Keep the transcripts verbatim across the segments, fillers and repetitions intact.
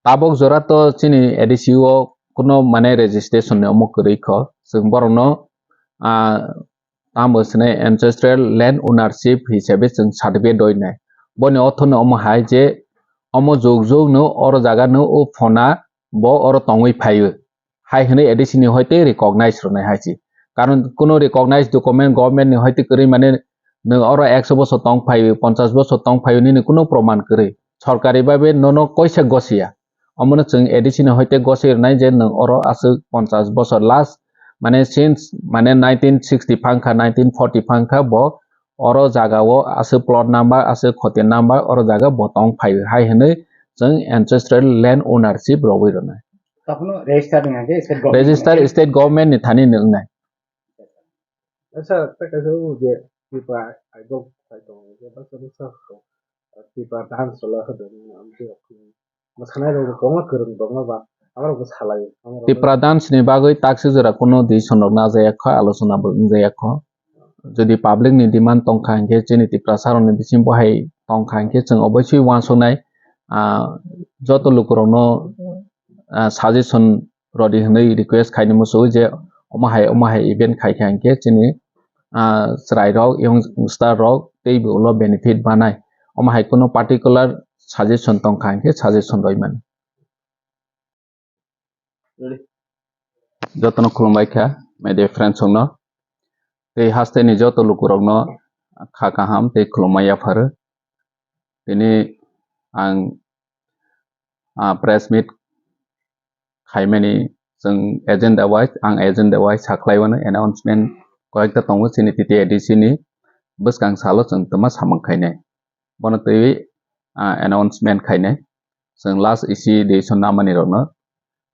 Tabok jora to chini A D C o kuno mane registration ni omo kwrwi kho. Chwng borokno, ah, tamo swnai ancestral land ownership hisabe chwng certificate rwi nai. Boni ortho no omo hai je omo jug jug no oro jaga no o phona bo oro tongwi phaio. Hai hwnwi A D C ni hoite recognize rwnai hai si. Karon kuno recognize document government ni hoite kwrwi mane nwng oro ekso bosor tong phaio, ponchash bosor tong phaio nini kuno proman kwrwi. Sorkari babe nono koisa gosiya. Omono chwng A D C ni hoite gosoi rwnai je nwng oro aswk ponchash bosor last, mane since, mane nineteen sixty phang kha, nineteen forty phang kha bo oro jaga o aswk plot number, aswk khotin number oro jaga bo tong phaio hai hwnwi chwng ancestral land ownership rogwi rwnai. Tokhono register ni hwnka khe state government Register ni state government ni thani ni wngnai. Sir, ta kaisa o je Tripura idol khai tongo, je baksa baksa Tripura dance chwla hodo, amtwi rok mwsanai rok bo kwbangma kwrwng tongo ba, abo rok bo salai, abo rok Tripura dance ni bagwi taksi jora kuno decision rok najaya kho, alochona bo wngjaya kho. Jodi public ni demand tongkha hinkhe chini Tiprasa rok ni bising bo hai tongkha hinkhe chwng obosui uansuknai, ah, joto lukurokno, ah, suggestion rodi hwnwi request khaini muchungo je omo hai, omo hai event khaikha hinkhe chini, ah, chwrairok, youngster rok teibo ulo benefit manai. Omo hai kuno particular suggestion tongkha hinkhe suggestion rwi mano. Jotono khulumbai kha media friends rokno. Tei hasteni joto lukurokno kha kaham tei khulumma yapharo. Tini ang, ah, press meet khaimani chwng agenda wise, ang agenda wise sakhlaiwano announcement koyekta tongo chini T T A D C ni bwskang salo chwng twma samung khainai. Bono twiwi, ah, announcement khainai. Chwng last isi decision namani rokno,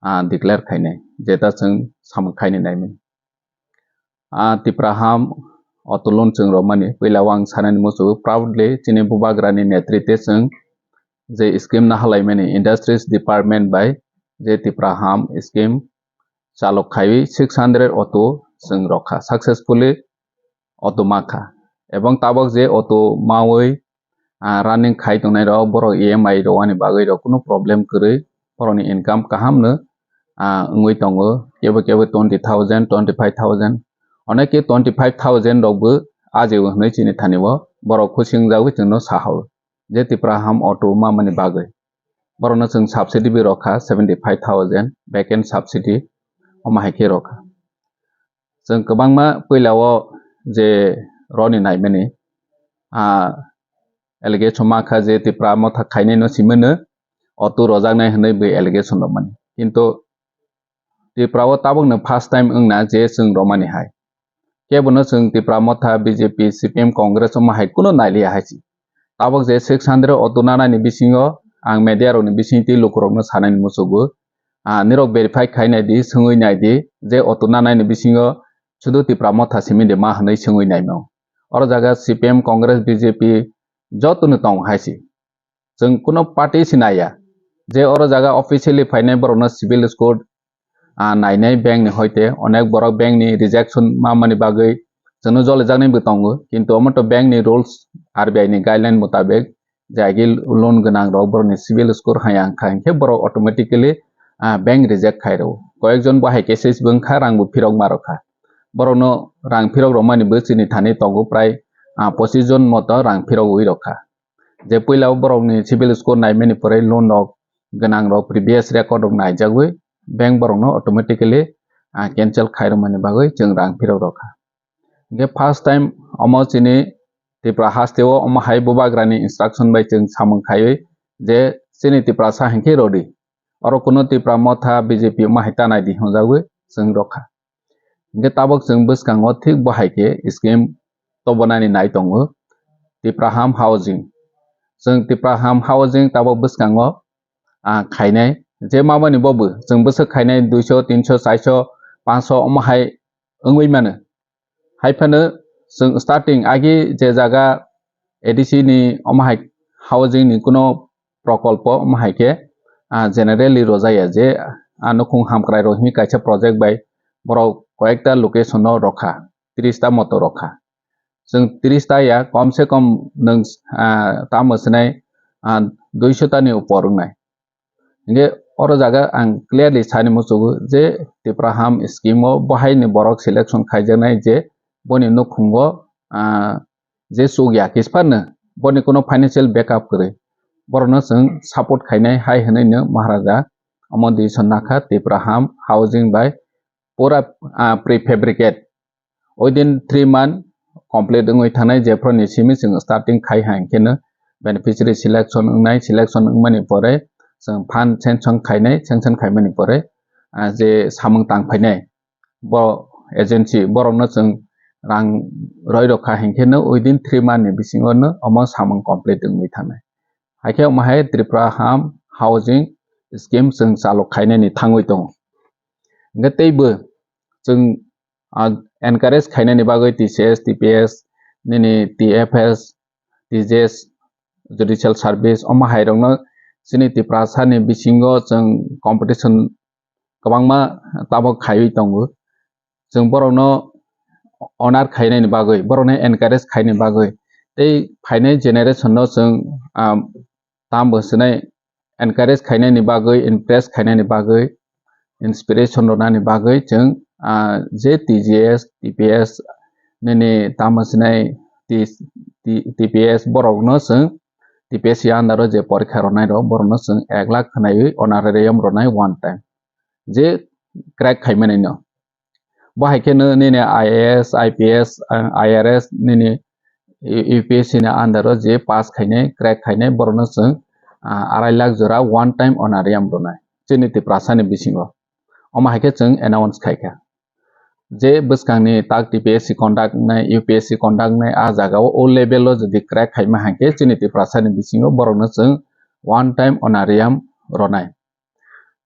ah, declare khainai. Jeta chwng samung khaini naimani. Ah, Tipra ham otulon chwng romani puila o ang sanani muchungo proudly chini bubagrani netrite chwng je scheme nahalaimani industries department bai je Tipra ham scheme chalok khaiwi six hundred auto chwng rokha successfully auto makha. Ebong tabok je auto mawi, ah, running khai tongnai rok, borok E M I rwani bagwi rok kuno problem kwrwi, borokni income kaham no, ah, wngwi tongo, kebo kebo twenty thousand, twenty five thousand, oneke twenty five thousand rok bo ajio hwnwi chini thani o borok khusi wngjagwi chwngno sahao je Tipra ham auto mamani bagwi. Borokno chwng subsidy bo rokha seventy five thousand, vacant subsidy omo hai khe rokha. Chwng kwbangma puila o je roni naimani, ah, allegation ma kha je Tipra motha khainai no simi no auto rojaknai hwnwi bo allegation romani. Kintu Tipra o tabuk no first time wngna je chwng romani hai. Kebo no chwng Tipra motha, B J P, C P M, Congress omo hai kuno nailiya hai si. Tabuk je six hundred auto nanani bisingo ang media rokni bisingtwi lukurokno sanani muchungo. Ah, nirok verify khai nai di, swngwi nai di, je auto nanani bisingo sudu Tipra motha simi de ma hwnwi swngwi naimao. Oro jaga C P M, Congress, B J P jotono tong hai si. Chwng kuno party si naiya. Je oro jaga officially phainai borokno civil score, ah, nainai bank ni hoite onek borok bank ni rejection mamani bagwi chwngno jolijaknai bo tongo, kintu omo to bank ni rules, R B I ni guideline mutabek je agi loan gwnang rok borokni civil score hai ang kha hinkhe borok automatically, ah, bank reject khai rw. Koyekjon bo hai cases bo wngkha, rang bo phirok ma rokha. Borokno rang phirok rwmani bo chini thani tongo prai, ah, pochis jon moto rang phirogwi rokha. Je puila o borokni civil score naimani pore loan rok gwnang rok previous record rok naijagwi bank borokno automatically, ah, cancel khai rwmani bagwi chwng rang phirok rokha. Hinkhe first time omo chini Tripura haste o omo hai bubagrani instruction bai chwng samung khaiwi je chini Tiprasa hinkhe rodi. Oro kuno Tipra motha B J P omo hai ta nai di hwnjagwi chwng rokha. Hinkhe tabuk chwng bwskango thik bo hai khe scheme tobonani nai tongo Tipra ham housing. Chwng Tipra ham housing tabuk bwskango, ah, khainai je mamani bo bo chwng bwswk khainai duiso, tinso, chaiso, panso omo hai wngwi mano. Hai phano chwng starting agi je jaga A D C ni omo hai housing ni kuno prokolpo omo hai khe, ah, generally rojaya je, ah, nukhung hamkrai rok hwnwi kaisa project bai borok koyekta location o rokha, tris ta moto rokha. Chwng tris ta ya, kom se kom nwng, ah, tamo swnai, ah, duiso ta ni upor wngnai. Hingke oro jaga ang clearly sani muchugo je Tipraham scheme o bohaini borok selection khaijaknai je boni nukhungo, ah, je chukya kisphano boni kuno financial backup kwrwi. Borokno chwng support khainai hai hwnwi no Maharaja omo decision nakha Tipraham housing bai pura, ah, prefabricate. Within three month complete wngwi thangnai, jephru ni simi chwng starting khai hai khe no beneficiary selection wngnai, selection wngmani pore chwng fund sanction khainai, sanction khaimani pore, ah, je samung tang phainai bo agency borokno chwng rang roi rokha hinkhe no within three month ni bisingo no omo samung complete wngwi thangnai. Haikhe omo hai Tipraham housing scheme chwng chalok khainani thangwi tongo. Hingkhe teibo chwng, ah, encourage khainani bagwi T C S, T P S, nini T F S, T J S, judicial service, omo hai rokno chini Tiprasa ni bisingo chwng competition kwbangma tabok khaiwi tongo. Chwng borokno honor khainani bagwi, borokno encourage khainani bagwi, tei phainai generation no chwng, ah, tamo hwnwi encourage khainani bagwi, impress khainani bagwi, inspiration rwnani bagwi chwng, ah, je T G S, T P S nini tamo hwnwi T-, T-, T P S borokno chwng T P S C under o je porikha rwnai rok borokno chwng ek lakh khwnaiwi honorarium rwnai one time. Je crack khaimani no. Bo hai khe no nini I A S, I P S, ah, I R S nini U P S C ni under o je pass khainai, crack khainai, borokno chwng, ah, arai lakh jora one time honorarium rwnai chini Tiprasa ni bisingo. Omo hai khe chwng announce khai kha. Je bwskang ni tak T P S C conduct nai, U P S C conduct nai, ah jaga o, o level o jodi crack khaima hai khe chini Tiprasa ni bisingo borokno chwng one time honorarium rwnai.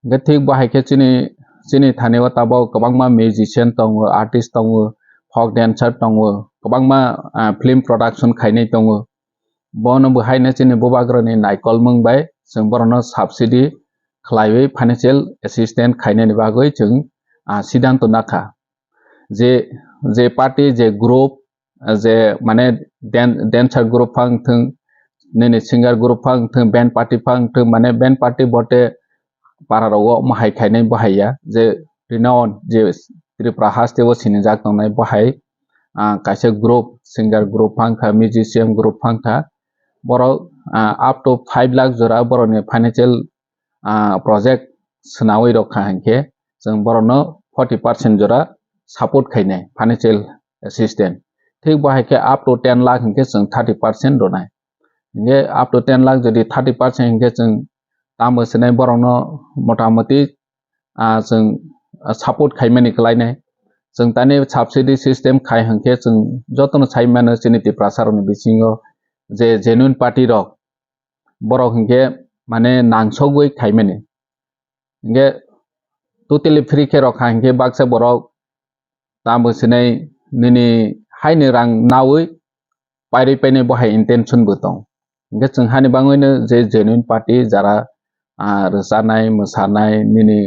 Hingkhe thik bo hai khe chini, chini thani o tabok kwbangma musician tongo, artist tongo, folk dancer tongo, kwbangma, ah, film production khainai tongo. Bono bo haino chini bubagrani naikolmung bai chwng borokno subsidy khlaiwi financial assistance khainani bagwi chwng, ah, siddhanto nakha. Je, je party, je group, je mane dan-, dancer group phang thung, nini singer group phang thung, band party phang thung, mane band party bote para rogo omo hai khainai bo hai ya, je renowned, je Tripura haste o sinijak tongnai bo hai, ah, kaisa group, singer group phang kha, musician group phang kha, borok, ah, up to five lakh jora borokni financial, ah, project swnawi rok kha hinkhe chwng borokno forty percent jora support khainai financial assistance. Thik bo hai khe up to ten lakh hinkhe chwng thirty percent rwnai. Hinkhe up to ten lakh jodi thirty percent hinkhe chwng tamo swnai borokno motamoti, ah, chwng, ah, support khaimani kwlainai. Chwng tani subsidy system khai hinkhe chwng jotono sai mano chini Tiprasa rokni bisingo je genuine party rok borok hinkhe mane nangsogwi khaimani. Hinkhe totally free khe rokha hinkhe baksa borok tamo sinai nini haini rang nawi pairwi painai bo hai intention bo tong. Hinkhe chwng hani bangwino je genuine party jara, ah, rwchanai, mwsanai, nini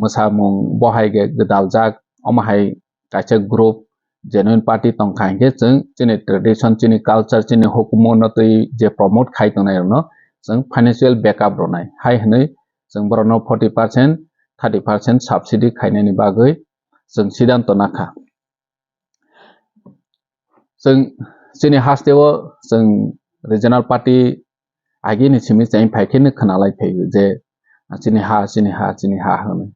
mwsamung bo hai khe gwdaljak, omo hai kaisa group, genuine party tongkha hinkhe chwng chini tradition, chini culture, chini hukumu no twi je promote khai tongnai rokno chwng financial backup rwnai hai hwnwi chwng borokno forty percent, thirty percent subsidy khainani bagwi chwng siddhanto nakha. Chwng chini haste o chwng regional party agini simi chai phai khe no khwnalai phaio je, ah, chini ha, chini ha, chini ha hwnwi.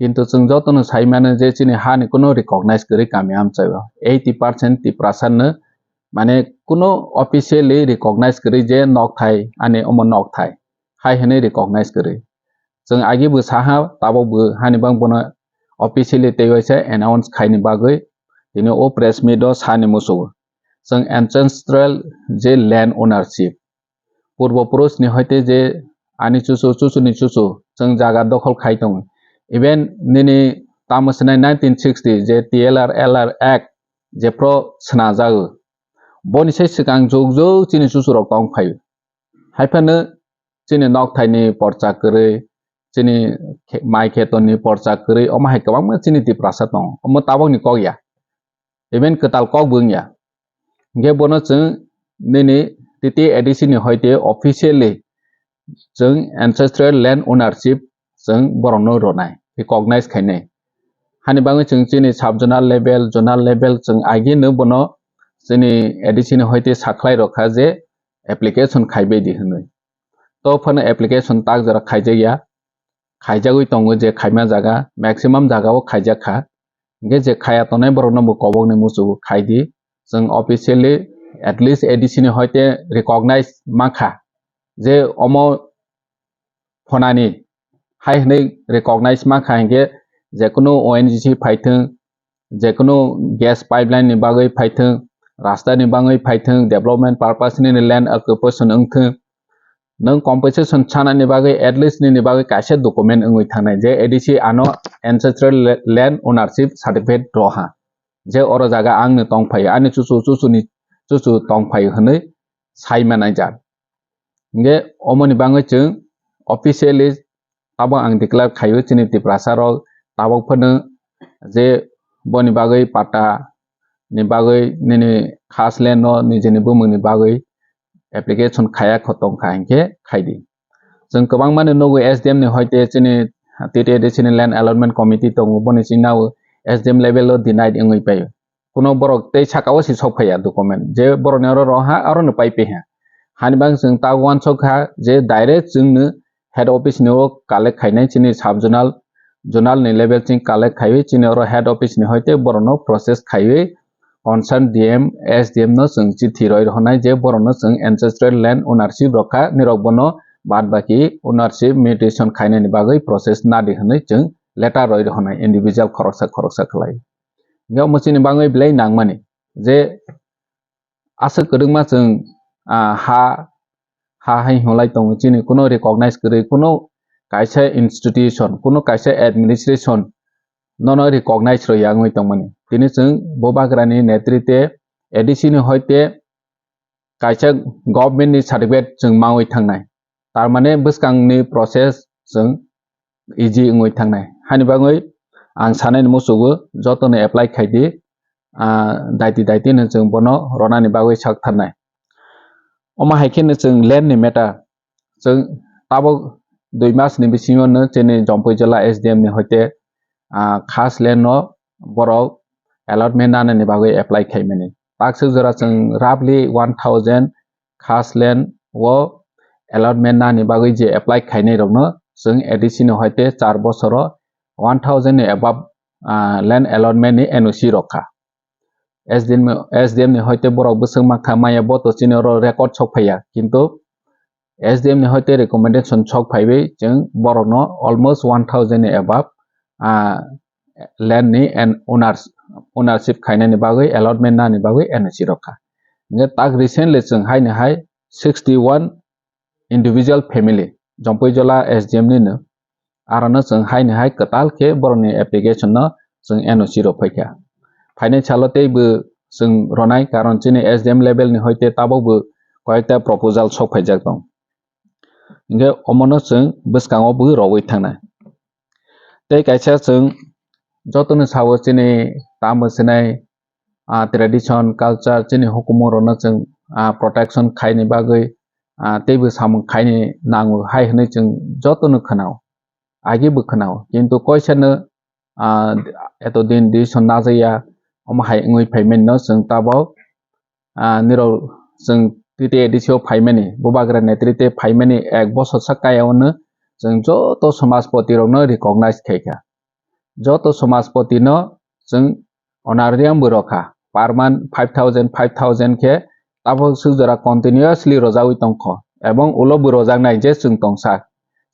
Kintu chwng jotono sai mano je chini ha ni kuno recognize kwrwi kami amchaio. Eighty percent Tiprasa no mane kuno officially recognize kwrwi je nokthai, ani omo nokthai hai hwnwi recognize kwrwi. Chwng agi bo saha, tabok bo hani bang bono officially tei waisa announce khaini bagwi tini o press meet o sani musugo. Chwng ancestral je land ownership, purbo purush ni hoite je ani chuchu, chuchu ni chuchu chwng jaga dokhol khai tongo. Even nini tamo swnai nineteen sixty je T L R L R Act jephru swnajago, boni sai swkang jug jug chini chuchu rok tong phaio. Haiphano chini nokthaini porcha kwrwi, chini khe-, mai khetoni porcha kwrwi, omo hai kwbangma chini Tiprasa tongo. Omo tabokni kok ya. Even kwtal kok bo wngya. Hinkhe bono chwng nini T T A D C ni hoite officially chwng ancestral land ownership chwng borokno rwnai, recognize khainai. Hani bagwi chwng chini sub zonal level, zonal level chwng agino bono chini A D C ni hoite sakhlai rokha je application khaibai di hwnwi. To phano application tak jora khaijakya, khaijagwi tongo je khaima jaga, maximum jaga o khaijakha. Hingke je khaya tongnai borokno bo kobokni muchungo khai di. Chwng officially at least A D C ni hoite recognize mankha je omo phonani hai hwnwi recognize mankha hingke jekunu O N G C phaithwng, jekunu gas pipeline ni bagwi phaithwng, rasta ni bagwi phaithwng, development purpose ni land occupation wngthwng, nwng compensation sanani bagwi at least nini bagwi kaisa document wngwi thangnai je A D C ano ancestral le-, land ownership certificate roha je oro jaga angni tongphai, ani chuchu chuchuni chuchu tongphai hwnwi sai manai jak. Hingke omoni bagwi chwng officially tabok ang declare khaio chini Tiprasa rok tabok phano je boni bagwi pata ni bagwi nini khas land no nijini bumung ni bagwi application khaya kho tongkha hingke khaidi. Chwng kwbangma ni nugo S D M ni hoite chini T T A D C ni land allotment committee tongo boni chini nao S D M level o denied wngwi paio. Kuno borok tei saka o si sok phaiya document je borok ni oro roha aro no pai paiha. Hani bang chwng ta uansok kha je direct chwng no head office ni o collect khainai chini sub zonal, zonal ni level ching collect khaiwi chini oro head office ni hoite borok no process khaiwi concern D M, S D M no chwng chithi roi rwhwnai je borok no chwng ancestral land ownership rokha nirok bono bad baki ownership mutation khainani bagwi process nadi hwnwi chwng letter roi rwhwnai individual khoroksa khoroksa khlai. Hingke omo chini bagwi belai nangmani je aswk kwrwngma chwng, ah, ha, ha hai hwnlai tongo chini kuno recognize kwrwi kuno kaisa institution, kuno kaisa administration nono recognize rwya wngwi tongmani. Tini chwng Bubagrani netrite A D C ni hoite kaisa government ni certificate chwng mawi thangnai. Tar mane bwskangni process chwng easy wngwi thangnai. Hani bagwi ang sanani muchugo jotono apply khaidi, ah, daiti daiti no chwng bono ronani bagwi sak tharnai. Omo hai kheno chwng land ni matter, chwng tabok dui mas ni bisingo no chini Jompui jila S D M ni hoite, ah, khas land no borok allotment nanani bagwi apply khaimani. Takswk jora chwng roughly one thousand khas land o allotment nani bagwi je apply khainai rokno chwng A D C ni hoite char bosoro one thousand ni above, ah, land allotment ni N O C rokha. S D M, S D M ni hoite borok bwswk mankha maya bo to chini oro record sok phaiya, kintu S D M ni hoite recommendation sok phaiwi chwng borokno almost one thousand ni above, ah, land ni and owners, ownership khainani bagwi allotment nani bagwi N O C rokha. Hingke tak recently chwng haini hai sixty one individual family Jompui jila S D M ni no arono chwng haini hai kwtal khe borokni application no chwng N O C rok phaikha. Phainai salo tei bo chwng ronai karon chini S D M level ni hoite tabok bo koyekta proposal sok phaijak tong. Hingke omono chwng bwskango bo rogwi thangnai. Tei kaisa chwng jotono sao chini tamo sinai, ah, tradition, culture, chini hukumu rokno chwng, ah, protection khaini bagwi, ah, teibo samung khaini nango hai hwnwi chwng jotono khwnao, agi bo khwnao. Kintu koisano, ah, eto din decision najaya, omo hai wngwi phaimani no chwng tabok, ah, nirok chwng T T A D C o phaimani, Bubagra netrite phaimani ek bosor sa kaya ono chwng joto samajpoti rokno recognize khaikha. Joto samajpoti no chwng honorarium bo rokha, per month five thousand, five thousand khe tabok swk jora continuously rojagwi tongkho, ebong ulo bo rojaknai je chwng tongsa.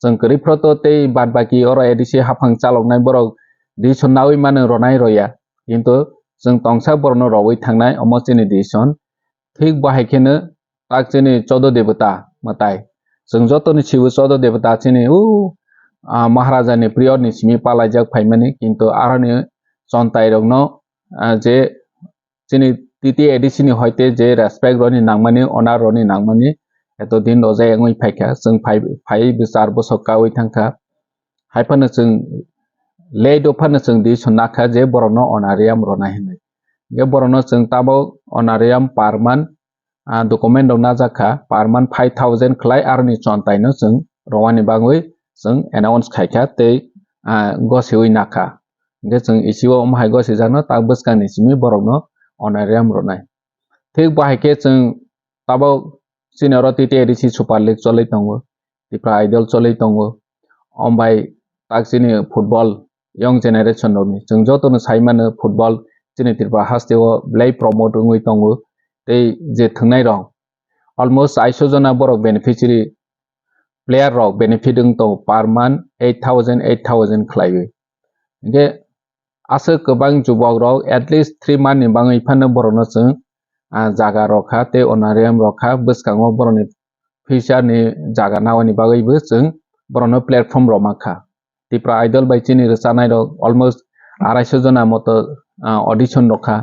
Chwng kwrwi phroto tei bad baki oro A D C haphang chaloknai borok decision naui mano ronai roya, kintu chwng tongsa borokno rogwi thangnai omo chini decision. Thik bo hai kheno tak chini chodo debota mwtai. Chwng jotoni sibo chodo debota chini u, ah, Maharaja ni period ni simi palaijak phaimani, kintu aroni chontai rokno, ah, je chini T T A D C ni hoite je respect roni nangmani, honor roni nangmani, eto din rojak wngwi phaikha, chwng phai, phai bwsar bosok kaui thangkha. Hai phano chwng late o phano chwng decision nakha je borokno honorarium rona hinwi. Je borokno chwng tabok honorarium per month ah, document rok najak kha, per month five thousand khlai aroni chontai no chwng romani bagwi chwng announce khai kha tei, ah, gosiwi nakha. Hingke chwng isi o omo hai gosijakno tak bwskangni simi borokno honorarium rwnai. Thik bo hai khe chwng tabok chini oro T T A D C Super League cholwi tongo, Tipra Idol cholwi tongo, ombai tak chini football young generation rokni chwng jotono sai mano football chini Tripura haste o belai promote wngwi tongo tei je thwngnai rok almost aiso jona borok beneficiary player rok benefit wng tongo per month eight thousand, eight thousand khlaiwi. Hingke aswk kwbang jubok rok at least three month ni bagwi phano borokno chwng, ah, jaga rok kha tei honorarium rok kha bwskango borokni future ni jaga nawi ni bagwi bo chwng borokno platform rok ma kha. Tipra Idol bai chini rwchanai rok almost araiso jona moto, ah, audition rok kha,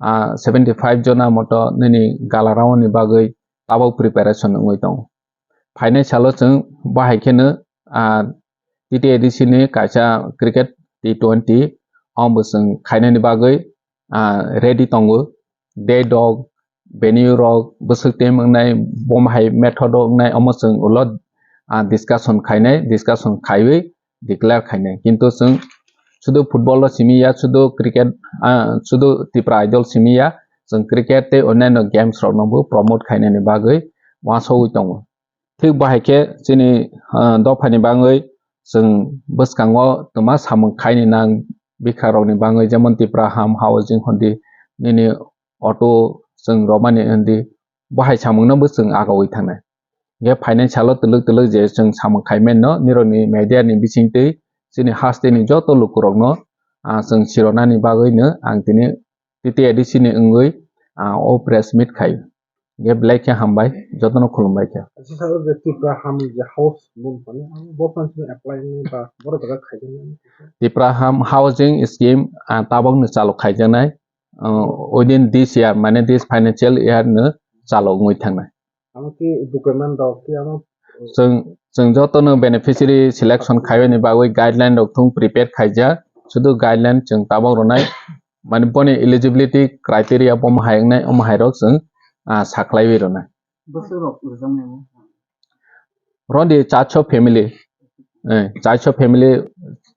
ah, seventy five jona moto nini gala round ni bagwi tabok preparation wngwi tongo. Phainai salo chwng bahai kheno, ah, T T A D C ni kaisa cricket T twenty, omo chwng khainani bagwi, ah, ready tongo. Date rok, venue rok, bwswk team wngnai, bomo hai method rok wngnai, omo chwng ulo, ah, discussion khainai, discussion khaiwi declare khainai. Kintu chwng sudu football o simi ya, sudu cricket, ah, sudu Tipra Idol simi ya, chwng cricket tei onyaino games rok no bo promote khainani bagwi uansugwi tongo. Thik bahai khe chini, ah, dophani bagwi chwng bwskango twma samung khaini nang bikha rokni bagwi, jemon Tipra Ham Housing hondi nini auto chwng romani hondi, bo hai samungno bo chwng agogwi thangnai. Hingkhe phainai salo twlwk twlwk je chwng samung khai mano, nirokni media ni bisingtwi chini hasteni joto lukurokno, ah, chwng sironani bagwino ang tini T T A D C ni wngwi, ah, o press meet khai. Hingkhe belai khe hambai, jotono khulumbai khe. Aswk salo je Tipra Ham je house mung phano, ang bo phan simi apply wngwi ba borok jaga khaijak nai. Tipra Ham Housing Scheme, ah, tabokno chalo khaijaknai, ah, within this year, mane this financial year no chalo wngwi thangnai. Amo ki document rok ki amo Chwng, chwng jotono beneficiary selection khaibani bagwi guideline rok thung prepare khaijak. Sudu guideline chwng tabok rwnai, mane boni eligibility criteria bomo hai wngnai, omo hai rok chwng, ah, saklaiwi rwnai. Bwswk rok rwjaknai mo? Rondi chacho family, eh, chacho family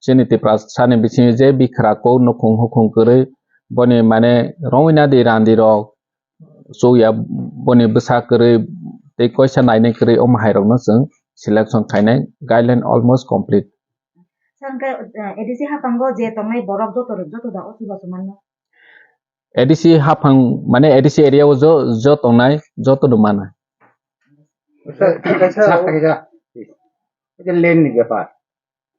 chini Tiprasani bisingo je bikhra kok nukhung hukhung kwrwi boni mane rongwi nadi randi rok, chukya boni bwsa kwrwi tei koisa nainai kwrwi omo hai rokno chwng selection khainai guideline almost complete. Sir, hwnkhe, eh, A D C haphango je tongnai borok joto, joto da o chubachu manno? A D C haphang mane A D C area o jo, jo tongnai joto no mana. Sir, kaisa Sir, kaisa. Kaisa land ni bepar.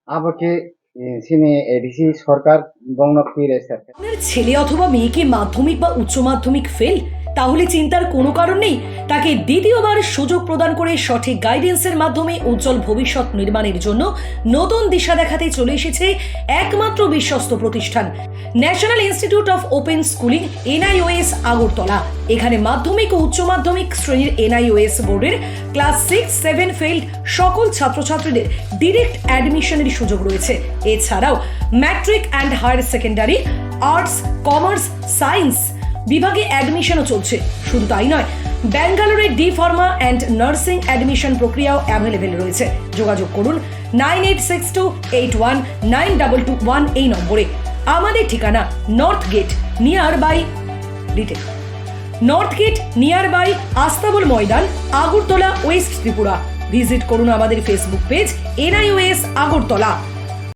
Abo khe, eh, chini A D C sorkar bongno twi rw sir. আপনার ছেলে অথবা মেয়েকে মাধ্যমিক বা উচ্চ মাধ্যমিক ফেল? তাহলে চিন্তার কোনো কারণ নেই। তাকে দ্বিতীয়বার সুযোগ প্রদান করে সঠিক গাইডেন্সের মাধ্যমে উজ্জ্বল ভবিষ্যৎ নির্মাণের জন্য নতুন দিশা দেখাতে চলে এসেছে একমাত্র বিশ্বস্ত প্রতিষ্ঠান national institute of open schooling, NIOS, Agartala. এখানে মাধ্যমিক ও উচ্চ মাধ্যমিক শ্রেণীর এনআইওএস বোর্ডের ক্লাস সিক্স সেভেন ফেইল সকল ছাত্রছাত্রীদের ডিরেক্ট অ্যাডমিশনের সুযোগ রয়েছে। এছাড়াও matric and higher secondary, arts, commerce, science বিভাগে অ্যাডমিশনও চলছে। শুধু তাই নয়, ব্যাঙ্গালোরে D pharma and nursing admission প্রক্রিয়াও অ্যাভেলেবল রয়েছে। যোগাযোগ করুন nine eight six two eight one nine double two one এই নম্বরে। আমাদের ঠিকানা নর্থ গেট, নিয়ার বাই রিটেক। North gate, nearby Astabal Maidan, Agartala, west Tripura. Visit করুন আমাদের Facebook পেজ এনআইওএস আগরতলা।